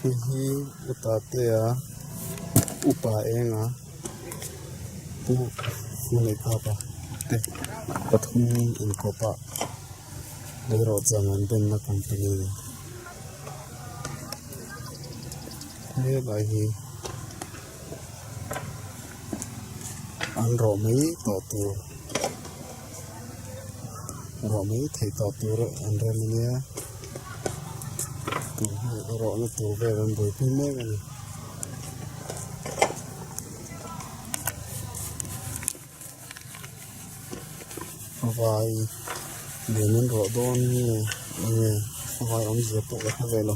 Hei hi Utatea upa enga pu Neihkapa te pathum inkawp a leirawhchan an benna company helai hi an rawh mai tawh tur rawh mai theih tawh tur an rem ania tun hi rawhna tur vel an buaipui mek a ni. Vai lian an rawh dawn nge enge vai awmzia pawh ka hre ve lo.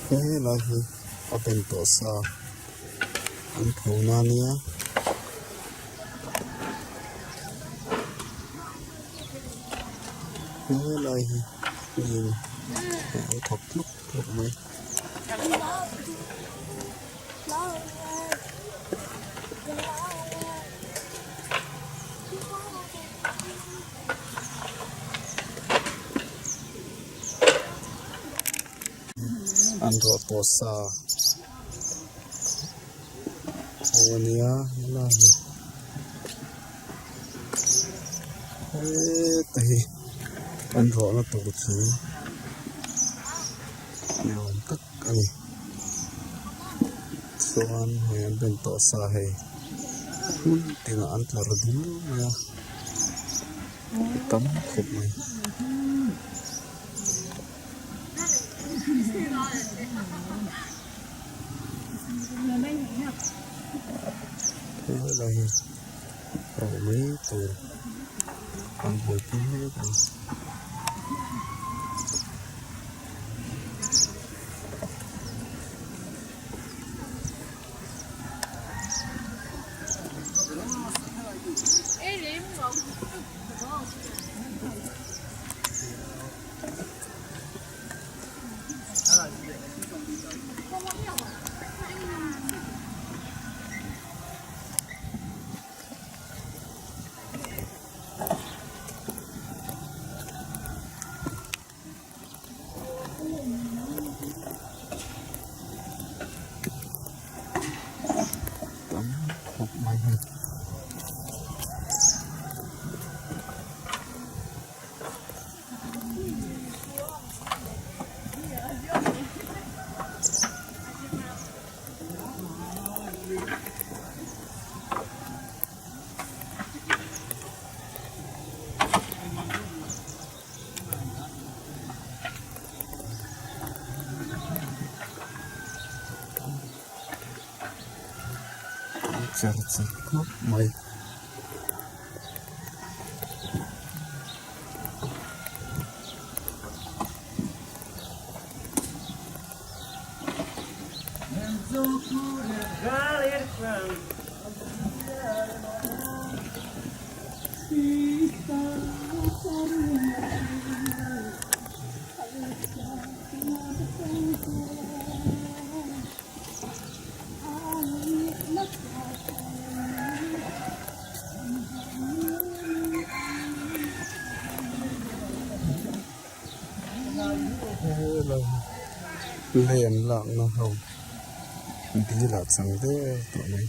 Helai hi a ben tawh sa an pho na ania. Helai hi in an thawk tluk tluk mai. An rawh tawh sa ho ania helai hi heta hi an rawhna tur thing ni awm tak a ni chuan hei an ben tawh sa hei hmun tinah an tlar dul mai a tam khawp mai. Helai hi rawh mai tur an buaipui mek a ni. Tam khawp mai hei. Cher char khawp mai. Lei an lakna ho dil ah chang der tawh mai.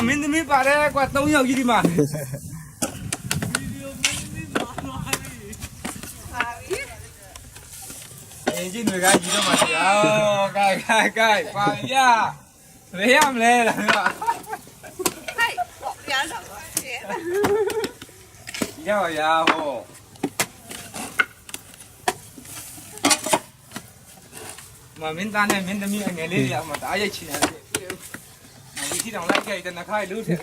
မင်းသမီးပါတယ်ကွာ၃ယောက်ကြီးဒီမှာအင်ဂျင်တွေကကြီးတော့မှာကြာကဲကဲကဲပါရဘယ်ရမလဲလား ဟဲ့ရတော့ပါရှင် ရပါရဟောမမင်းသားနဲ့မင်းသမီးအငယ်လေးတွေကမတအားရိုက်ချင်တယ်ဒီစီတောင်လိုက်ကြတဲ့နှခါလို့တယ်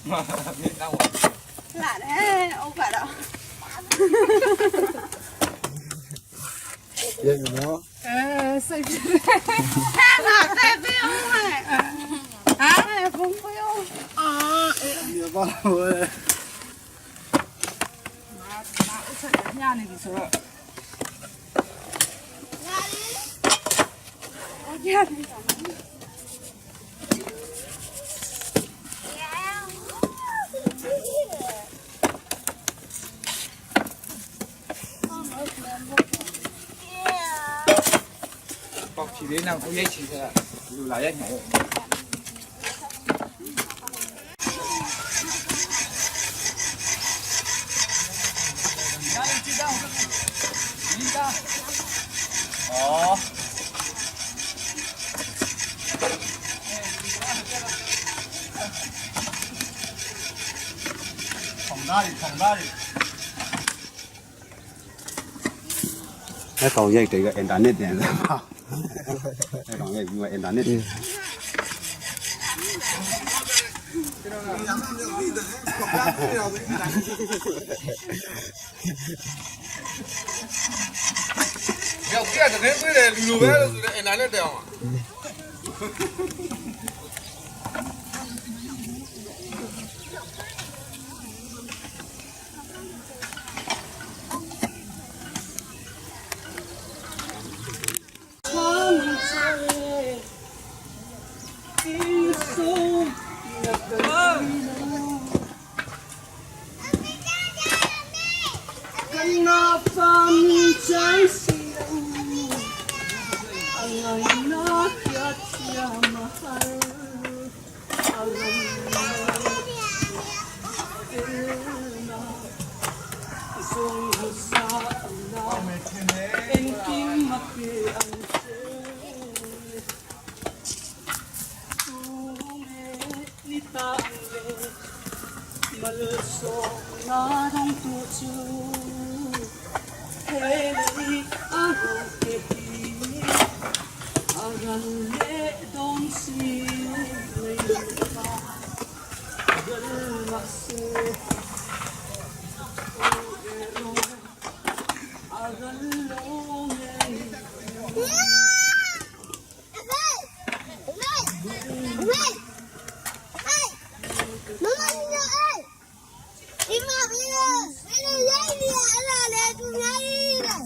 မမင်းသားဝ လာတယ်ဥက္ကတော့ ရိုက်မယ်နော် အဲစိတ်ဖြစ်တယ်ဟာလာတဲ့ပြောင်းမယ်ဟာဖုန်းပြောအာ ဒီပါလို့ မာဥစ္စာညနေပြီဆိုတော့ညနေတော့ ပေါက်ချီလေးနောက်ကိုရိုက်ချီတာလူလာရိုက်နေတယ်ဩ အဲ့ကောင်ရိုက်တယ်ကအင်တာနက်တင်လာပါအဲ့ကောင်ရိုက်ပြီးမှအင်တာနက်တင် ရောက်ပြတဲ့တင်းပြေးတယ်လူလိုပဲလို့ဆိုတော့အင်တာနက်တောင်းอ่ะ ဒီမှာမင်းမင်းရိုက်နေရအဲ့ဒါလေသူများကြီးတယ်